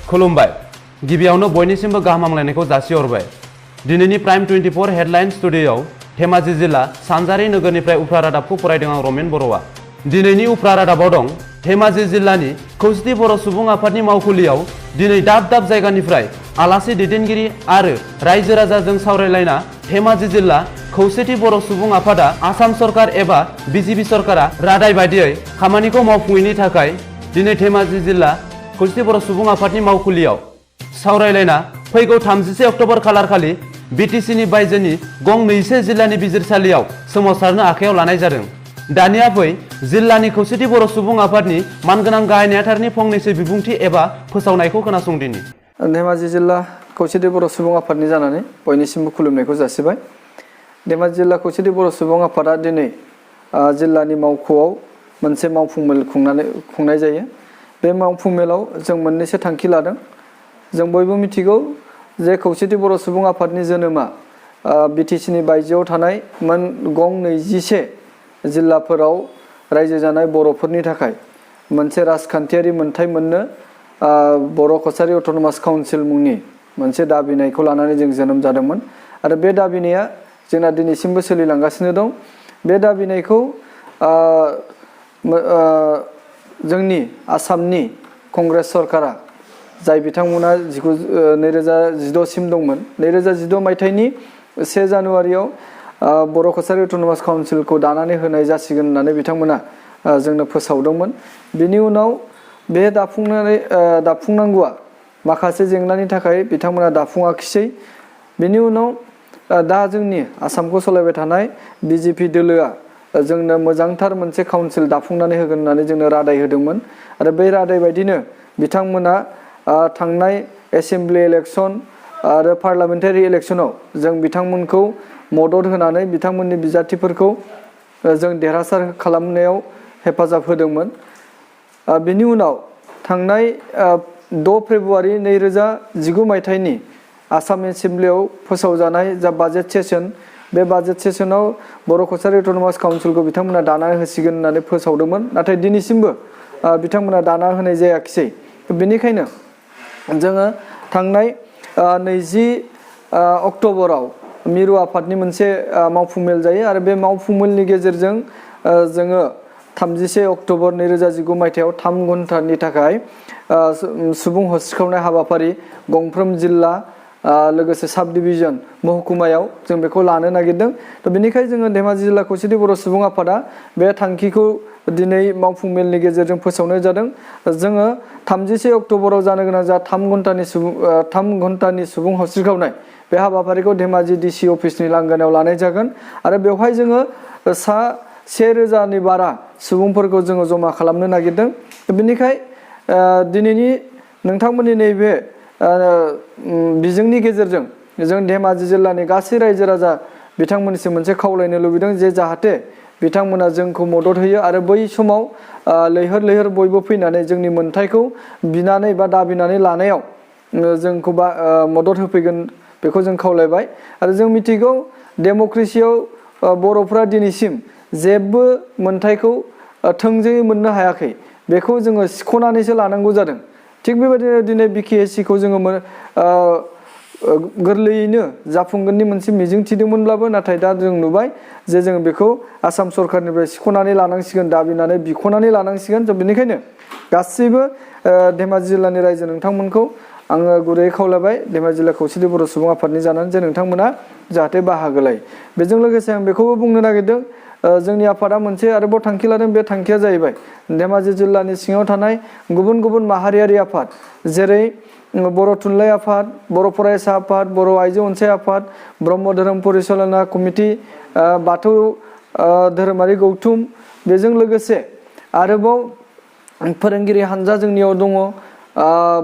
खुलुमबाय गिबियावनो बयनिसिमबो गाहाम हामलायनायखौ जासिहरबाय। दिनैनि प्राइम 24 हेडलाइन स्टुडियोआव धेमाजि जिल्ला सानजारि नोगोरनिफ्राय उफ्रा रादाबखौ फरायदों आं रमेन बर'आ। दिनैनि उफ्रा रादाबाव दं धेमाजि जिल्लानि खौसेथि बर' सुबुं आफादनि मावखुलियाव दिनै दाब दाब जायगानिफ्राय आलासि दैदेनगिरि आरो रायजो राजाजों सावरायलायना धेमाजि जिल्ला खौसेथि बर' सुबुं आफादा आसाम सरकार एबा बिजेपि सरकारा रादाय बायदियै खामानिखौ मावफुङैनि थाखाय दिनै धेमाजि जिल्ला खौसेथि बर' सुबुं आफादनि मावखुलियाव सावरायलायना फैगौ 31 अक्ट'बर खालारखालि बिटिसिनि बायजोनि गं 2 जिल्लानि बिजिरसालियाव सोमावसारनो आखायाव लानाय जादों। दानिया फै जिल्लानि खौसेथि बर' सुबुं आफादनि मानगोनां गाहाय नेहाथारनि फंनैसो बिबुंथि एबा फोसावनायखौ खोनासंदिनि। धेमाजि जिल्ला खौसेथि बर' सुबुं आफादनि जानानै बयनिसिमबो खुलुमनायखौ जासिबाय। धेमाजि जिल्ला खौसेथि बर' सुबुं आफादा दिनै जिल्लानि मावख'आव मोनसे मावफुं मेल खुंनाय जायो। बे मावफुं मेलाव जों मोननैसो थांखि लादों। जों बयबो मिथिगौ जे खौसेथि बर' सुबुं आफादनि जोनोमा बिटिसिनि बायजोआव थानाय मोन गं 21 जिल्लाफोराव रायजो जानाय बर'फोरनि थाखाय मोनसे राजखान्थियारि मोनथाय मोननो बर' कछारी अट'नमास काउन्सिल मुंनि मोनसे दाबिनायखौ लानानै जों जोनोम जादोंमोन आरो बे दाबिनाया जोंना दिनैसिमबो सोलिलांगासिनो दं। बे दाबिनायखौ जोंनि आसामनि कंग्रेस सरकारा जाय बिथांमोना 2016 सिम दंमोन 2016 मायथाइनि 1 जानुवारियाव बर' कछारी अट'नमास काउन्सिलखौ दानानै होनाय जासिगोन होननानै बिथांमोना जोंनो फोसावदोंमोन। बिनि उनाव बे दाफुंनांगौआ माखासे जेंनानि थाखाय बिथांमोना दाफुङाखिसै। बिनि उनाव दा जोंनि आसामखौ सालायबाय थानाय बिजेपि दोलोआ जोंनो मोजांथार मोनसे काउन्सिल दाफुंनानै होगोन होननानै जोंनो रादाय होदोंमोन आरो बे रादाय बायदिनो बिथांमोना थांनाय एसेमब्लि इलेक्सन आरो पार्लामेन्टारि इलेक्सनाव जों बिथांमोनखौ मदद होनानै बिथांमोननि बिजाथिफोरखौ जों देरहासार खालामनायाव हेफाजाब होदोंमोन। बिनि उनाव थांनाय 6 फेब्रुवारि 2019 मायथाइनि आसाम एसेमब्लियाव फोसावजानाय जा बाजेट सेसन, बे बाजेट सेसनाव बर' कछारी अट'नमास काउन्सिलखौ बिथांमोना दानानै होसिगोन होननानै फोसावदोंमोन, नाथाय दिनैसिमबो बिथांमोना दाना होनाय जायाखिसै। बेनिखायनो जोङो थांनाय 20 अक्ट'बराव मिरु आफादनि मोनसे मावफुं मेल जायो आरो बे मावफुं मेलनि गेजेरजों जोङो 31 अक्ट'बर 2019 मायथाइयाव 3 घन्टानि थाखाय सुबुं हस्रिखावनाय हाबाफारि गंफ्रोम जिल्ला लोगोसे साब डिभिजन महकुमायाव जों बेखौ लानो नागिरदों। बेनिखायनो जोङो धेमाजि जिल्ला खौसेथि बर' सुबुं आफादा बे थांखिखौ दिनै मावफुं मेलनि गेजेरजों फोसावनाय जादों। जोङो 31 अक्ट'बराव जानो गोनां जा 3 घन्टानि सुबुं हस्रिखावनाय बे हाबाफारिखौ धेमाजि डिसि अफिसनि लांगोनायाव लानाय जागोन आरो बेवहाय जोङो 1000नि बारा सुबुंफोरखौ जोङो जमा खालामनो नागिरदों। बेनिखायनो दिनैनि नोंथांमोननि नैबे बिजोंनि गेजेरजों जों धेमाजि जिल्लानि गासै रायजो राजा बिथांमोननिसिम मोनसे खावलायनो लुबैदों जे जाहाथे बिथांमोना जोंखौ मदद होयो आरो बै समाव लैहोर लैहोर बयबो फैनानै जोंनि मोन्थायखौ बिनानै बा दाबिनानै लानायाव जोंखौ मदद होफैगोन बेखौ जों खावलायबाय। आरो जों मिथिगौ डेम'क्रेसियाव बर'फ्रा दिनैसिम जेबो मोन्थायखौ थोंजोङै मोननो हायाखै, बेखौ जोङो सिख'नानैसो लानांगौ जादों। थिग बेबायदिनो दिनै बिटिसिखौ जोङो गोरलैयैनो जाफुंगोननि मोनसे मिजिं थिदोंमोनब्लाबो नाथाय दा जों नुबाय जे जों बेखौ आसाम सरकारनिफ्राय सिख'नानै लानांसिगोन, दाबिनानै बिख'नानै लानांसिगोन। बेनिखायनो गासैबो धेमाजि जिल्लानि रायजो नोंथांमोनखौ आङो गुरैयै खावलायबाय धेमाजि जिल्ला खौसेथि बर' सुबुं आफादनि जानानै जे नोंथांमोना जाहाथे बाहागो लायो। बेजों लोगोसे आं बेखौबो बुंनो नागिरदों जोंनि आफादा मोनसे आरोबाव थांखि लादों। बे थांखिया जाहैबाय धेमाजि जिल्लानि सिङाव थानाय गुबुन गुबुन माहारियारि आफाद जेरै बर' थुनलाइ आफाद, बर' फरायसा आफाद, बर' आइजो अनसाय आफाद, ब्रह्म धोरोम परिचालना कमिटि, बाथौ धोरोमारि गौथुम, बेजों लोगोसे आरोबाव फोरोंगिरि हानजा जोंनियाव दङ।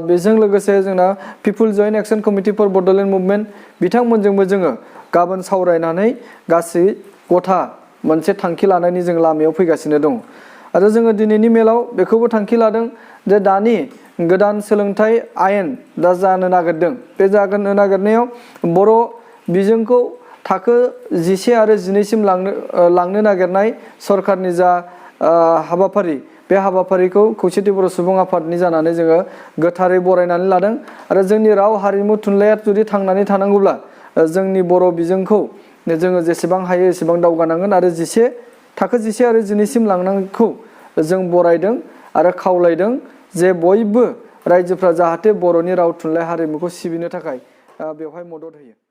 बेजों लोगोसे जोंना people joint action committee for Bodoland movement, बिथांमोनजोंबो जोङो गाबोन सावरायनानै गासै गथा मोनसे थांखि लानायनि जों लामायाव फैगासिनो दं। आरो जोङो दिनैनि मेलाव बेखौबो थांखि लादों जे दानि गोदान सोलोंथाइ आयेन दा जानो नागिरदों, बे जानो नागिरनायाव बर' बिजोंखौ थाखो 11 आरो 12 सिम लांनो नागिरनाय सरकारनि जा हाबाफारि, बे हाबाफारिखौ खौसेथि बर' सुबुं आफादनि जानानै जोङो गोथारै बरायनानै लादों आरो जोंनि राव हारिमु थुनलाइया जुदि थांनानै थानांगौब्ला जोंनि बर' बिजोंखौ जोङो जेसेबां हायो एसेबां दावगानांगोन आरो थाखो 11 आरो 12सिम लांनांगौखौ जों बरायदों आरो खावलायदों जे बयबो रायजोफ्रा जाहाथे बर'नि राव थुनलाइ हारिमुखौ सिबिनो थाखाय बेवहाय मदद होयो।